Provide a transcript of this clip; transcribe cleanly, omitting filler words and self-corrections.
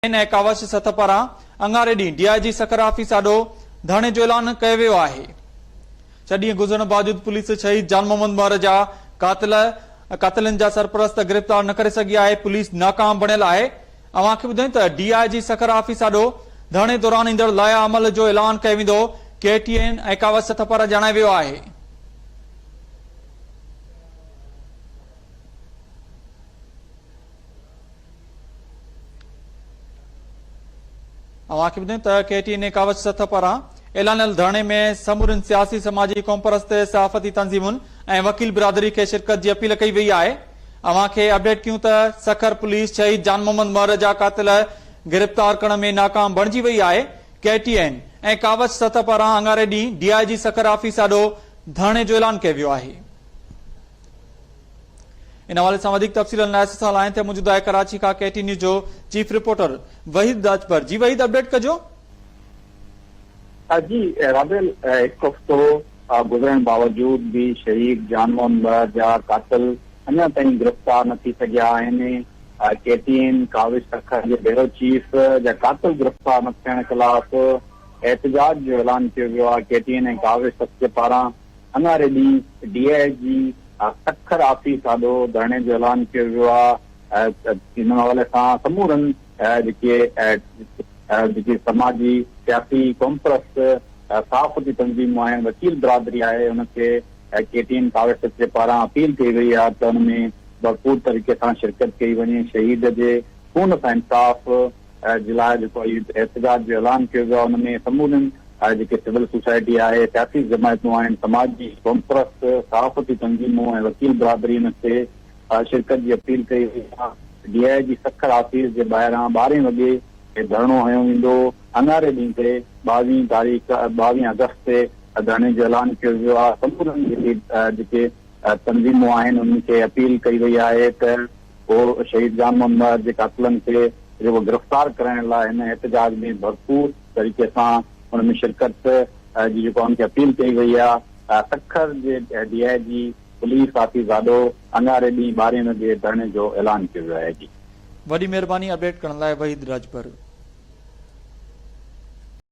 N ڪاوش سٿ پاران اڱاري ڏينهن ڊي I جي سکر آفيس آڏو ڌرڻي جو اعلان ڪيو ويو آهي. ڇهه ڏينهن گذرڻ باوجود پوليس شهيد جان محمد مهر جا قاتل قاتلن جا سرپرست گرفتار نه ڪري سگهي آهي، پوليس ناڪام بڻيل آهي. اوهان کي ٻڌايون ته ڊي I جي سکر آفيس آڏو ڌرڻي دوران ايندڙ لائحه عمل جو اعلان ڪيو ويندو، ڪي ٽي اين ۽ ڪاوش سٿ پاران ڄاڻايو ويو آهي. اوهان کي ٻڌايون ته ڪي ٽي اين ڪاوش سٿ پاران اعلانيل ڌرڻي ۾ سمورين سياسي، سماجي، قومپرست، صحافتي تنظيمن ۽ وڪيل برادري کي شرڪت جي اپيل ڪئي وئي آهي. اوهان کي اپڊيٽ ڪيون ته سکر پوليس شهيد جان محمد مهر جا قاتل گرفتار ڪرڻ ۾ ناڪام بڻجي وئي آهي. ڪي ٽي اين ۽ ڪاوش سٿ پاران اڱاري ڏينهن ڊي I جي سکر آفيس آڏو ڌرڻي جو اعلان ڪيو ويو آهي. ان حوالي سان وڌيڪ تفصيلن لاء اسان سان لائين تي موجود آهي ڪراچي کان ڪي ٽي نيوز جو چيف رپورٽر وحيد راڄپر جي وحيد اپڊيٽ ڪجو. جي رابيل هڪ هفتو گذرڻ باوجود به شهيد جان محمد مهر جا قاتل اڃا تائين گرفتار نه ٿي سگهيا آهن، ڪي ٽي اين ڪاوش سکر جي بيورو چيف جا قاتل گرفتار نه ٿيڻ خلاف احتجاج جو اعلان ڪيو ويو آهي، ڪي ٽي اين ۽ ڪاوش سکر پاران اڱاري ڏينهن ڊي I جي سکر آفيس آڏو ڌرڻي جو اعلان ڪيو ويو آهي، ان حوالي سان سمورن جيڪي جيڪي سماجي، سياسي، قومپرست، صحافتي تنظيمون آهن، وڪيل برادري آهي ان کي ڪي ٽي اين ڪاوش جي پاران اپيل ڪئي وئي آهي ته ان ۾ ڀرپور طريقي سان شرڪت ڪئي وڃي، شهيد جي خون سان انصاف جي لاء جيڪو احتجاج جو اعلان ڪيو ويو آهي ان ۾ سمورين جيڪي سول سوسائٽي آهي، سياسي جماعتون آهن، سماجي، قومپرست، صحافتي تنظيمون ۽ وڪيل برادري ان کي شرڪت جي اپيل ڪئي وئي آهي. ڊي I جي سکر آفيس جي ٻاهران ٻارهين وڳي ڌرڻو هنيو ويندو. اڱاري ڏينهن تي ٻاويهين تاريخ ٻاويهين آگسٽ تي ڌرڻي جو اعلان ڪيو ويو آهي. سمورن جيڪي جيڪي تنظيمون آهن انهن کي اپيل ڪئي وئي آهي ته هو شهيد جان محمد مهر جي قاتلن کي جيڪو گرفتار ڪرائڻ لاء هن احتجاج ۾ ڀرپور طريقي سان ان ۾ شرڪت جي جيڪو ان کي اپيل ڪئي وئي آهي. سکر جي ڊي I جي پوليس آفيس آڏو اڱاري ڏينهن ٻارهين وڳي ڌرڻي جو اعلان ڪيو ويو آهي. جي. وڏي مهرباني اپڊيٽ ڪرڻ لاء وحيد راڄپر.